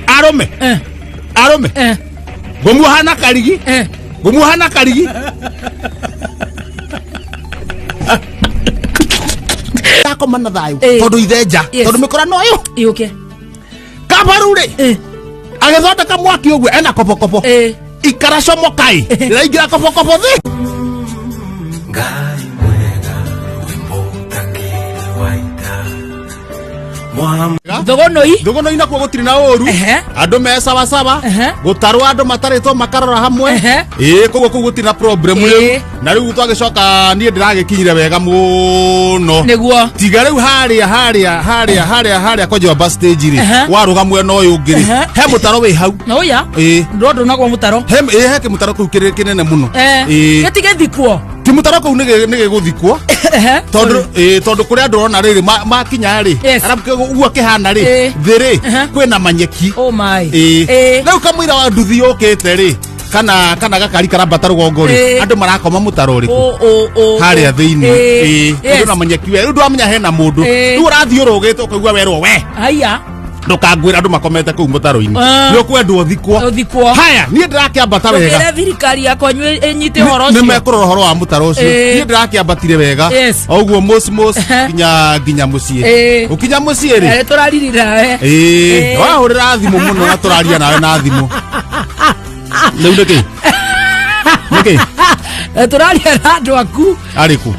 Arũme. Arũme. Ngũmuoha na karigi. Ngũmuoha na karigi. Ndakoma na thayũ. Tondũ ithenja. Tondũ mĩkora no ĩyo. Yũke. Kabaru rĩ. Agĩthondeka mwaki ũguo ena kobokobo. Ikara comokai. Ndĩraingĩra kobokobo thĩ. Ngai mwega wĩmbo ũtakĩrĩ wa ita Thogonoi. Thogonoi nakuo gũtirĩ na ũru. Andũ me sawasawa. Gũtarwo andũ matarĩtwo makarora hamwe. Ĩĩ koguo kũu gũtirĩ na problem rĩu. Na rĩu twagĩcoka niĩ ndĩragĩkinyire wega mũno. Nĩguo. Tiga rĩu harĩa harĩa harĩa harĩa harĩa kwa Jomba stage rĩ. Warũga mwena ũyũ ũngĩ rĩ. He mũtaro wĩ hau. Na ũya. Ĩĩ. Ndũndũ naguo mũtaro. He ĩĩ he kĩmũtaro kĩu kĩrĩ kĩnene mũno. Ĩĩ. Gĩtigĩthikwo. Kĩmũtaro kĩu nĩ gĩgũthikwo. Tondũ ĩĩ tondũ kũrĩa andũ ũrona rĩrĩ makinya rĩ. Arabu ũguo kĩhana rĩ. Thĩ rĩ kwĩna manyeki. Oh my. Ĩĩ. Rĩu kamũira wa nduthi yũkĩte rĩ. Kana kana gakari karambata rũgongo rĩ. Andũ marakoma mũtaro ũrĩkũ? Harĩa thĩinĩ. Ĩĩ. Andũ na manyeki we. Rĩu ndwamenya hena mũndũ. Rĩu ũrathiĩ ũrũgĩte ũkaigua werwo we. Haiya. Ndũkangwĩra andũ makomete kũu mũtaro-inĩ. Nĩ ũkwendwo ũthikwo. Ũthikwo. Haya, niĩ ndĩrakĩambata wega. Ndũkĩre thirikari yakwa inyuĩ ĩnyite ũhoro Nĩ ũcio. mekũrora ũhoro wa mũtaro ũcio. Niĩ ndĩrakĩambatire wega. O ũguo mos mos nginya nginya mũciĩ. Ũkinya mũciĩ rĩ. Nĩ tũrariri nawe. Ĩĩ, wahũrĩra thimũ mũno na tũraria nawe na thimũ. Rĩu nĩkĩ? Nĩkĩ? Tũraria na andũ aku. Arĩkũ?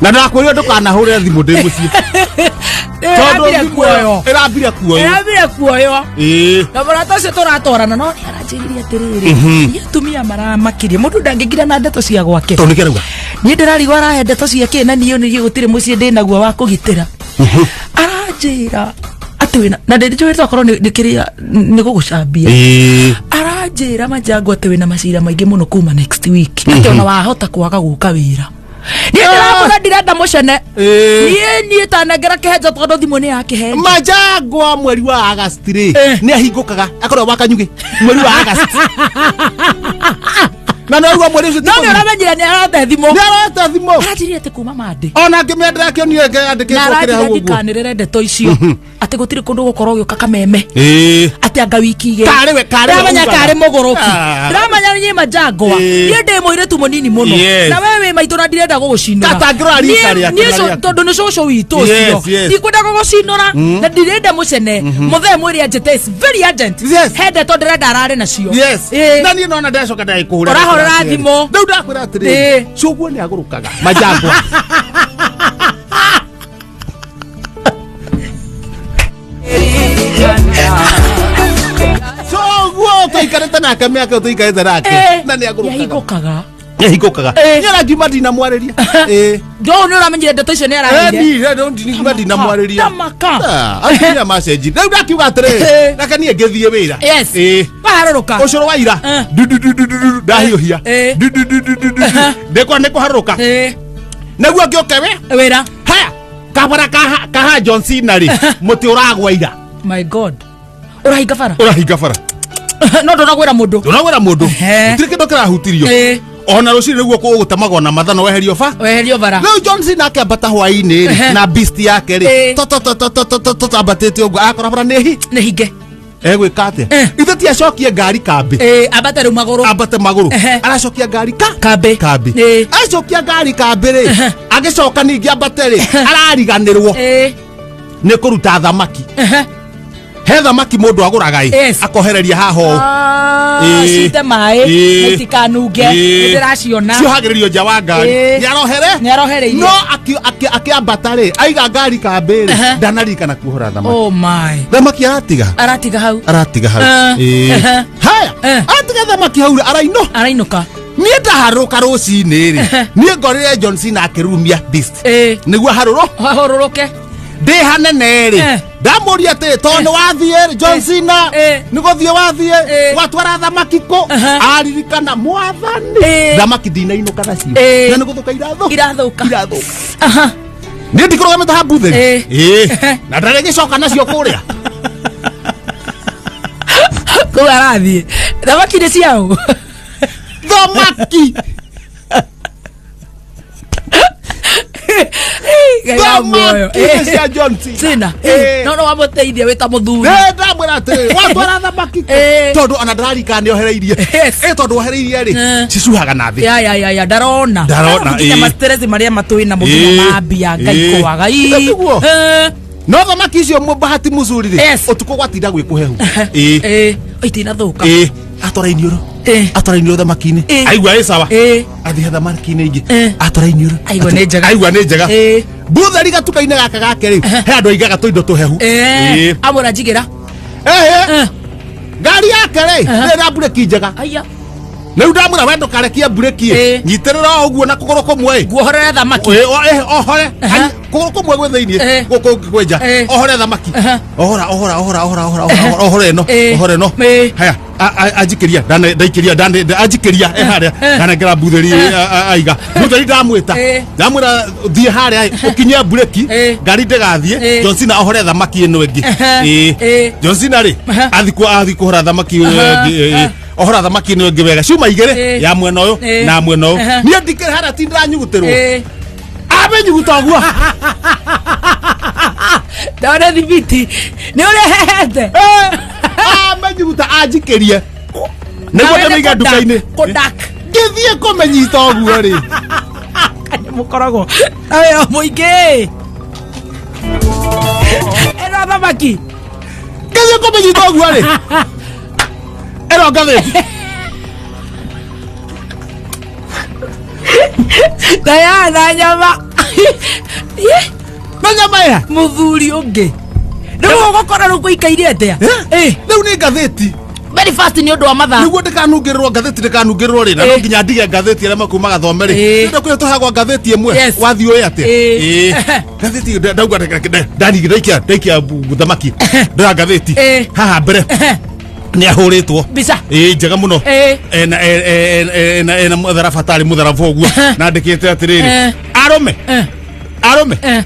Na ndakwĩrire ndũkanahũrĩre thimũ ndĩ mũciĩ. Tondũ Ĩrambire thimũ ĩyo kuoywo. ĩrambire kuoywo. Ĩrambire kuoywo. Ĩĩ. Na mũrata ũcio tũratwarana no nĩ aranjĩrire atĩrĩrĩ. Niĩ atumia maramakirie mũndũ ndangĩngira na ndeto cia gwake. Tondũ nĩkĩ arauga? Niĩ ndĩrarigwo arahe ndeto cia kĩ na niĩ niĩ gũtirĩ mũciĩ ndĩ naguo wa kũgitĩra. Aranjĩra atĩ wĩna na ndĩnjũĩ tokorwo nĩ kĩrĩa nĩ gũgũcambia. Aranjĩra Majango atĩ wĩna macira maingĩ mũno kuma next week. Atĩ ona wahota kwaga gũka wĩra. Niĩ ndĩramwĩra ndirenda mũcene. Niĩ niĩ tanengera kĩhenjo tondũ thimũ nĩ ya kĩhenjo. Majangwa mweri wa August rĩ nĩ ahingũkaga akorwo wa kanyugĩ mweri wa August. Na no ruo mweri ũcio No nĩ ũramenyire nĩ arate thimũ. Nĩ arate thimũ. Aranjĩrire atĩ kuma Monday. Ona ngĩmĩendera kĩonire Na yandĩkĩtwo kĩrĩa aranjĩra hau ũguo. ndikanĩrĩre ndeto icio. Atĩ gũtirĩ kũndũ gũkorwo ũgĩũka kameme. Atĩ anga wiki igĩrĩ. Karĩ we, karĩ we Ndĩramenya ugaga. karĩ mũgũrũki. Ndĩramenya niĩ Majangwa. Niĩ ndĩ mũirĩtu mũnini mũno. Na we wĩ maitũ na ndirenda gũgũcinũra. Tata angĩrora rika rĩake Niĩ na rĩaku. tondũ nĩ cũcũ witũ ũcio. Ndikwenda gũgũcinũra na ndirenda mũcene. Mũthee mwĩre anjĩte is very urgent. He ndeto ndĩrenda arare nacio. Na niĩ nona ndacoka ndagĩkũhũrĩra. Ũrahũrĩra thimũ. Rĩu ndakwĩra atĩrĩrĩ. Cũguo nĩ agũrũkaga. Majangwa. Cũguo tũikarĩte nake mĩaka ĩyo tũikarĩte nake. Na nĩ agũrũkaga. Nĩahingũkaga. Nĩahingũkaga. Nĩ arangiuma ndinamwarĩria. Ndũũ nĩ ũramenyire ndeto icio nĩ araheire. Niĩ ndingiuma ndinamwarĩria. Tamaka. Atumia macenji. Rĩu ndakiuga atĩrĩrĩ, reke niĩ ngĩthiĩ wĩra. Waharũrũka. Ũcũrũ wa ira. Du, du, du, du, du, du, ndahiũhia. Du, du, du, du, du, du. Ndĩkwa nĩ kũharũrũka. Nĩguo ngĩũke wĩ? Wĩra. Haya, kabara kaha John Cena rĩ, mũtĩ ũragwa ira. My God. Ũrahinga bara? Ũrahinga bara. No ndũnagwĩra mũndũ. Ndũnagwĩra mũndũ. Gũtirĩ kĩndũ kĩrahutirio. Ona rũcinĩ nĩguo gũtemagwo na mathano weherio ba. Weherio bara. Rĩu John Cena akĩambata hwaĩ-inĩ rĩ, na beast yake rĩ. To to to to to to to ambatĩte ũguo akora bara nĩ hi. Nĩ hinge. Egwĩka atĩa? Ithe ti acokie ngari kambĩ. Ambate rĩu magũrũ. Ambate magũrũ. Aracokia ngari ka kambĩ. Kambĩ. Acokia ngari kambĩ rĩ. Agĩcoka ningĩ ambate rĩ. Arariganĩrwo. Nĩ kũruta thamaki. He thamaki mũndũ agũraga ĩ. Akohereria haha ũũ. Cite maĩ na itikanunge. Nĩ ndĩraciona. Ciohagĩrĩrio nja wa ngari. Nĩ arohere? Nĩ arohereirie. No akĩambata rĩ, aiga ngari kambĩ rĩ, ndanarikana kuohora thamaki. Oh my. Thamaki aratiga. Aratiga hau. Aratiga hau. Haya, atiga thamaki hau araino. Arainũka. Niĩ ndaharũrũka rũcinĩ rĩ, niĩ ngorire John Cena akĩrurumia beast. Nĩguo harũrũ. Harũrũke. Ndĩ hanene rĩ, ndamũria atĩrĩ, tondũ nĩ wathiĩ rĩ, John Cena, nĩ gũthiĩ wathiĩ, watwara thamaki kũ? Aririkana mwathani. Thamaki ndinainũka nacio. Na nĩ gũthũka irathũka. Irathũka. Irathũka. Niĩ ndikũrũgamĩte habu theri. Na ndarĩ gĩcoka nacio kũrĩa. Kũu arathiĩ. Thamaki nĩ ciaũ? Thamaki. Ngai wa muoyo. Thamaki cia John Cena. Cena. Eh. No no wamũteithia wĩ ta mũthuri. Ĩ, ndamwĩra atĩrĩ watwara thamaki kũ? Eh. tondũ ona ndararikana nĩ ohereirie Yes. Ĩ, tondũ ohereirie rĩ Eh. cicuhaga na thĩ Ya ya ya ya ndarona. Ndarona, Nginya ĩ. mastress marĩa matũĩ namo nginya Ĩ. mambia Ngai Ĩ. kwaga. Ĩ, tiguo? Eh. No thamaki icio bahati muzuri rĩ Yes. ũtukũ gwatinda gwĩ kũhehu. Ĩ. Ĩ. Itinathũka. Ĩ, atwara iniũrũ. Ĩ. Atwara iniũrũ thamaki-inĩ. Ĩ. Aigua ĩ sawa. Ĩ. Athiĩ thamaki-inĩ ingĩ. Ĩ. Atwara iniũrũ. Aigua nĩ njega. Aigua nĩ njega. Ĩ. Mbutheri gatuka-inĩ gaka gake rĩ, he andũ aigaga tũindo tũhehu. Ĩ. Ĩ. Amũra njigĩra. Ĩhĩ. Eh. Ngari yake rĩ, Aha. nĩ na mburĩki njega. Aya. Rĩu ndamwĩra we ndũkarekie mburĩki ĩ. Ĩ. Nyitĩrĩra o ũguo na kũgũrũ kũmwe ĩ. Nguohorere thamaki. Ĩ, ĩ, ohore. Aha. Kũgũrũ kũmwe gwĩ thĩinĩ, Ĩ. gũkũ kũngĩ kwĩ nja. Ĩ. Ohore thamaki. Aha. Ohora, ohora, ohora, ohora, ohora, ohora, ohore ĩno, Ĩ. ohore ĩno. Ĩ. Haya, anjikĩria, ndaikĩria, anjikĩria, e harĩa, ndanengera mbuthĩri, aiga. Mbuthĩri ndamwĩta. Ĩ. Ndamwĩra thiĩ harĩa, ĩ, ũkinye mburĩki, Ĩ. ngari ndĩgathiĩ, Ĩ. John Cena ohore thamaki ĩno ĩngĩ. Aha. Ĩ. Ĩ. John Cena rĩ, Aha. athiĩ athiĩ kũhora thamaki ĩyo Aha. ĩngĩ, ĩ, ĩ. Aha. Ohora thamaki ĩno ĩngĩ wega ciuma igĩrĩ Ĩ. ya mwena ũyũ Ĩ. na mwena ũyũ. Aha. Niĩ ndikĩrĩ harĩa ti ndĩranyugutĩrwo. Ĩ. Amenyuguta ũguo. Ndona thibiti. Nĩ ũrehete. Ĩ, amenyuguta anjikĩrie nĩguo ndĩmĩige nduka-inĩ. Kũdak. Ngĩthiĩ kũmĩnyita ũguo rĩ. Nĩ mũkoragwo. Ayo mũingĩ. Ĩno thamaki. Ngĩthiĩ kũmĩnyita ũguo rĩ. Ĩno ngathĩti. Na na nyama. Ye, Na nyama ĩha. Mũthuri ũngĩ. Rĩu ũgũkora rĩu gũikaire atĩa? Eh? Rĩu nĩ ngathĩti. Very fast nĩ ũndũ wa mathaa. Nĩguo ndĩkanungĩrĩrwo ngathĩti ndĩkanungĩrĩrwo rĩ na no Ĩ. nginya ndige ngathĩti arĩa makuuma gathome rĩ. Ĩ. Nĩ kũrĩa tũheagwo ngathĩti ĩmwe Yes. wathiĩ ũĩ atĩa. Ĩ. Ĩ. Ngathĩti ndauga ndaniga ndaikia ndaikia thamaki ndoya ngathĩti Ĩ. haha mbere nĩ ahũrĩtwo Mbica. ĩ njega mũno Ĩ. ena ena ena mũtharaba tarĩ mũtharaba ũguo na andĩkĩte atĩrĩrĩ Eh. arũme Eh. arũme Eh.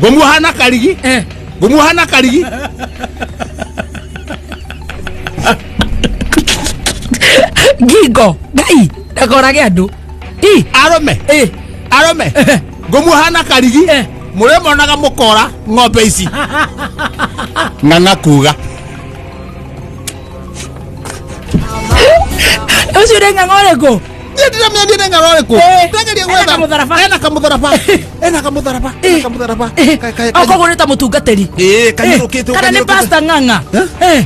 ngũmuoha na karigi Eh. ngũmuoha na karigi Ngingo. Ngai. Ndakorage andũ. I. arũme Ĩ. arũme ngũmuoha na karigi Eh. mũrĩmonaga mũkora ng'ombe ici ng'ang'a kuga Ũcio nĩ ng'ang'a ũrĩkũ? niĩ ndiramenya niĩ nĩ ng'ang'a ũrĩkũ Eh. ndageria Ena gwetha kamũtharaba. ena kamũtharaba ena kamũtharaba ena kamũtharaba O koguo nĩ ta mũtungatĩri. ĩ kanyũrũkĩte Kana nĩ pastor ng'ang'a. Eh? Eh.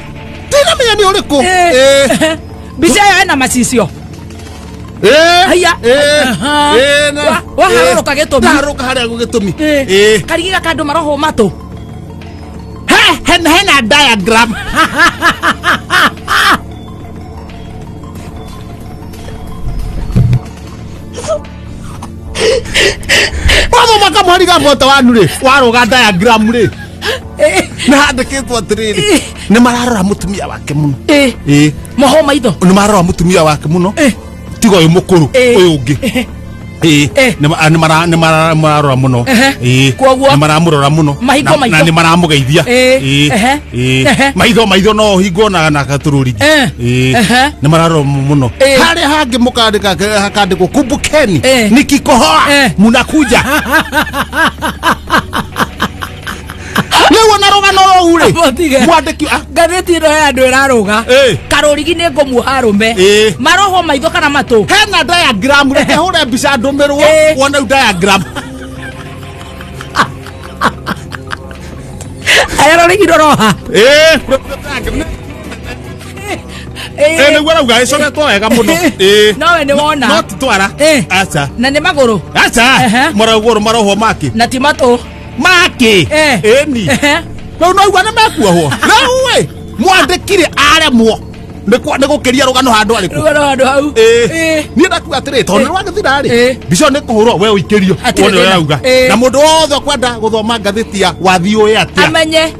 ndiramenya nĩ ũrĩkũ Eh. Ĩ. Mbica ĩyo ĩna macicio. Ĩ. Haiya. Ĩ. Aha. Ĩ, na- Waharũrũka Ĩ. gĩtũmi. Ndaharũrũka harĩa gĩtũmi Eh. Ĩ. Karigi gaka andũ marohwo matũ. He, hena diagram wathoma kamwari ga bota wanu rĩ warũga diagram rĩ nĩ handĩkĩtwo atĩrĩrĩ nĩ mararora mũtumia wake mũno Ĩ. ĩ Moho maitho. nĩ mararora mũtumia wake mũno Eh. tiga ũyũ mũkũrũ Eh. ũyũ ũngĩ ĩ Eh. nĩ mararora mũno Ehe. ĩ Kwoguo- nĩ maramũrora mũno Mahingo maitho. na nĩ maramũgeithia Ĩ. ĩ Ehe. ĩ Ehe. maitho maitho no ũhingwo na gatũrũrigi Eh. ĩ Ehe. nĩ mararora mũno Ĩ. harĩa hangĩ mũkandĩka hakandĩkwo kumbukeni Eh. nikikohoa Eh. munakuja rĩu ona rũgano rũu rĩ Mũtige. mwandĩki Ngathĩti ĩno ya andũ ĩrarũga. Ĩ. Karũrigi nĩ ngũmuoha arũme. Ĩ. Marohwo maitho kana matũ. Hena diagram reke hũre mbica ndũmĩrwo Ĩ. wone rĩu diagram Aya rũrigi rũroha. Ĩ, ĩ, nĩguo rauga ĩcoretwo wega mũno Ĩ. Nowe nĩ wona. no ti twara Ĩ. aca Na nĩ magũrũ. aca Ehe. maragũrũ marohwo maki Na ti matũ. maki Eh. ĩni Ehe. rĩu no igua nĩ mekuohwo rĩu ĩ mwandĩkire aremwo nĩ gũkĩria rũgano handũ arĩkũ Rũgano handũ hau. Ĩ. Ĩ. Niĩ ndakuga atĩrĩ tondũ nĩ rwagĩthira rĩ Ĩ. mbica ĩyo nĩ kũhũrwo we ũikĩrio Hatirĩ wone ũrĩa thĩna. rauga Ĩ. na mũndũ wothe ũkwenda gũthoma ngathĩti ya wathiĩ ũĩ atĩa Amenye.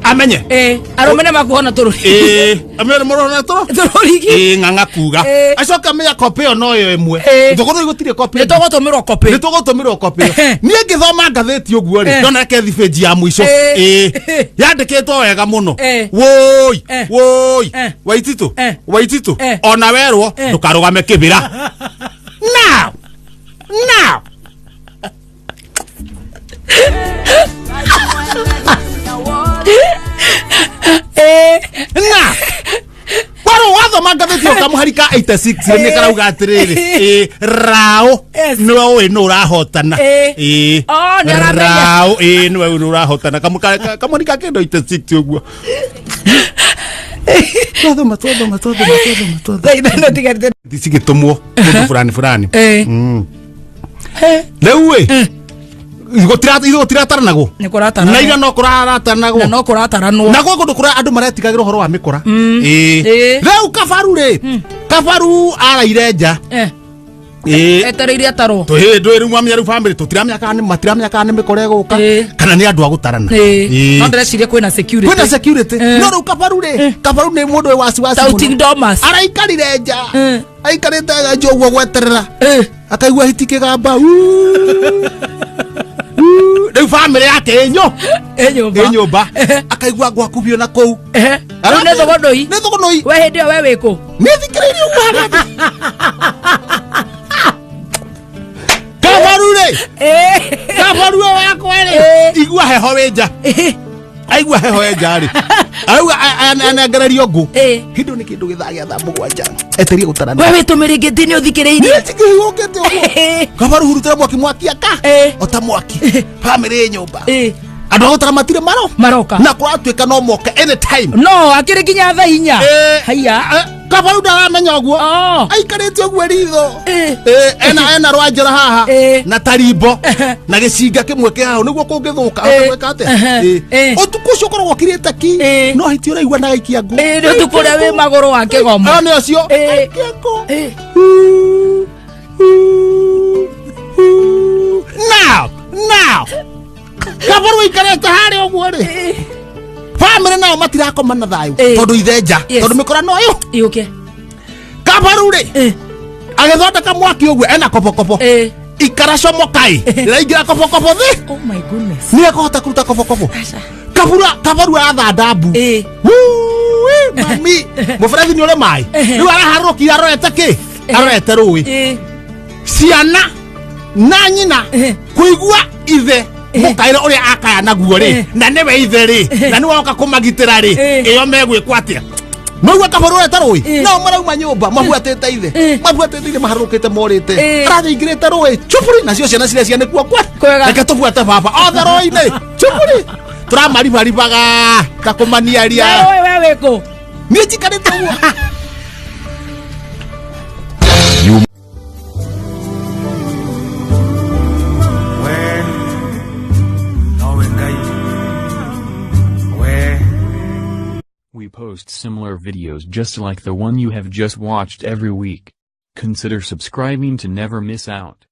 amenye Ĩ. Arũme nĩ makuona tũrũrigi. Ĩ, amenye nĩ mũrona tũrũ Tũrũrigi. ĩ ng'ang'a kuga Ĩ. acoke amenya kopĩ ĩyo noyo ĩmwe Ĩ. thogoro gũtirĩ kopĩ Nĩ tũgũtũmĩrwo kopĩ. nĩ tũgũtũmĩrwo kopĩ ĩyo niĩ ngĩthoma ngathĩti ũguo rĩ Eh. ndona reke thiĩ ya mũico Ĩ. ĩ yandĩkĩtwo wega mũno Eh. wũi Eh. wũi Eh. waititũ Eh. waititũ Eh. ona werwo Eh. ndũkarũgame kĩbĩra now now Na kwarwo wathoma ngathĩti ĩyo kamũhari ka 86 nĩ karauga atĩrĩrĩ, ĩ raũ nĩwe ũĩ nũ ũrahotana. Ĩ Oh, nĩ aramenya. raũ, ĩ nĩwe ũĩ nũ ũrahotana. Kamũhari ka kĩndũ 86 ũguo twathoma twathoma twathoma twathoma twathoma. Thaa ithano tigarĩte. Cigĩtũmwo kũndũ fulani fulani. Rĩu ĩ gũtirataranagwo. Nĩ kũrataranwo. Na ira no kũraratanagwo. Na no kũrataranwo. Na gwĩ kũndũ kũrĩa andũ maretigagĩra ũhoro wa mĩkora. Ĩĩ. Rĩu kabaru rĩ, kabaru araire nja. Ĩĩ. Etereire atarwo. Tũhĩ ndũĩ rĩu mwamenya rĩu bamĩrĩ tũtiramenya kana nĩ matiramenya kana nĩ mĩkora ĩgũka kana nĩ andũ a gũtarana. Ĩĩ. No ndĩreciria kwĩna security. Kwĩna security. No rĩu kabaru rĩ, kabaru nĩ mũndũ wĩ wasiwasi mũno. Doubting Thomas. Araikarire nja. Aikarĩte nja ũguo gweterera. Akaigua hiti kĩgamba. Rĩu bamĩrĩ yake ĩ nyũ Ĩ nyũmba. Ĩ nyũmba. Akaigua ngwakubio na kũu. Rĩu nĩ thogonoi. Nĩ thogonoi. We hĩndĩ ĩyo we wĩkũ? Nĩ thikĩrĩirie ũguo harĩa ndĩ. Kabaru rĩ, kabaru ũyũ wakwa rĩ, igua heho wĩ nja. Aigua heho wĩ nja rĩ, arauga anengererio ngũ. Kĩndũ nĩ kĩndũ gĩthaa gĩa thaa 7 eterie gũtarana. We wĩtũmĩrĩngĩti nĩ ũthikĩrĩirie. Nĩ njikĩrĩire ũkĩte ũguo. Kabaru hurutĩra mwaki mwaki aka ota mwaki bamĩrĩ ĩ nyũmba. Andũ a gũtara matirĩ maro maroka na kũratuĩka no moke anytime. No akĩrĩ nginya thaa 4. Haiya. Kabaru ndaramenya ũguo. Aikarĩte ũguo ritho. Ena rwa njora haha na tarimbo na gĩcinga kĩmwe kĩ haha nĩguo kũngĩthũka ahote gwĩka atĩa. Ũtukũ ũcio ũkoragwo ũkirĩte ki, no hiti ũraigua na gaikia ngũ. Nĩ ũtukũ ũrĩa wĩ magũrũ wa kĩgomo. Ĩyo nĩ ũcio. Aikia ngũ. Now now kabaru aikarĩte harĩa ũguo rĩ, bamĩrĩ nao matirakoma na thayũ tondũ ithe nja tondũ mĩkora no ĩyo yũke. Kabaru rĩ, agĩthondeka mwaki ũguo ena kobokobo ikara comokai rĩraingĩra kobokobo thĩ. Oh my goodness. Nĩ ekũhota kũruta kobokobo. Kabura kabaru arathanda mbu. Wui, mami mũberethi nĩ ũrĩ maĩ rĩu araharũrũkia arorete kĩ arorete rũĩ ciana na nyina kũigua ithe mũkaĩre ũrĩa akaya naguo rĩ, na nĩwe ithe rĩ, na nĩwe oka kũmagitĩra rĩ, ĩyo megwĩkwo atĩa? Maigua kabaru ũreta rũĩ nao marauma nyũmba mabuatĩte ithe, mabuatĩte ithe maharũrũkĩte morĩte arathiĩ aingĩrĩte rũĩ chuburi, nacio ciana ciria cianĩkuo kwe. Kwega. Reke tũbuate baba othe rũĩ-inĩ chuburi tũramaribaribaga ta kũmaniaria. We we wĩkũ? Niĩ njikarĩte ũguo. We nowe Ngai we. We post similar videos just like the one you have just watched every week. Consider subscribing to never miss out.